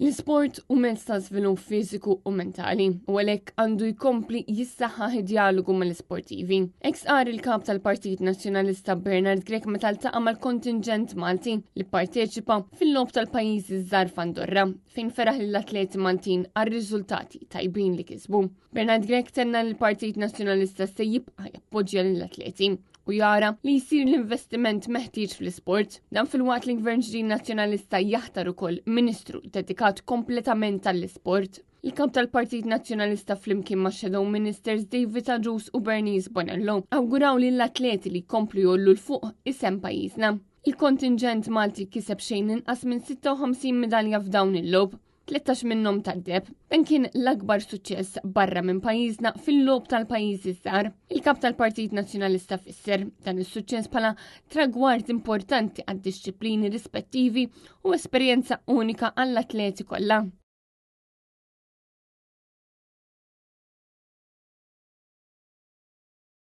L-isport hu mezz ta' żvilupp fiżiku u mentali u għalhekk għandu jkompli jissaħħaħ id-djalogu mal-isportivi. Hekk stqarr il-Kap tal-Partit Nazzjonalista Bernard Grech meta ltaqa' mal-kontinġent Malti li pparteċipa fil-Logħob tal-Pajjiżi ż-Żgħar f'Andorra fejn feraħ lill-atleti Maltin għar-riżultati tajbin li kisbu. Bernard Grech tenna li l-Partit Nazzjonalista se jibqa' jappoġġja lill-atleti u jara li jsir l-investiment meħtieġ fl-isport. Dan filwaqt li Gvern ġdid Nazzjonalista jaħtar ukoll Ministru dedikat kompletament għall-isport. Il-kap tal-Partit Nazzjonalista flimkien ma' Shadow Ministers David Agius u Bernice Bonello awguraw lill-atleti li jkomplu jgħollu 'l fuq isem pajjiżna. Il-kontinġent Malti kiseb xejn inqas minn 56 midalja f'dawn il-logħob. 13 minnhom tad-deheb. Dan kien l-akbar suċċess barra minn pajjiżna fil-logħob tal-pajjiżi żgħar. Il-kap tal-Partit Nazzjonalista fisser dan is-suċċess bħala tragward importanti għad-dixxiplini rispettivi u esperjenza unika għall-atleti kollha.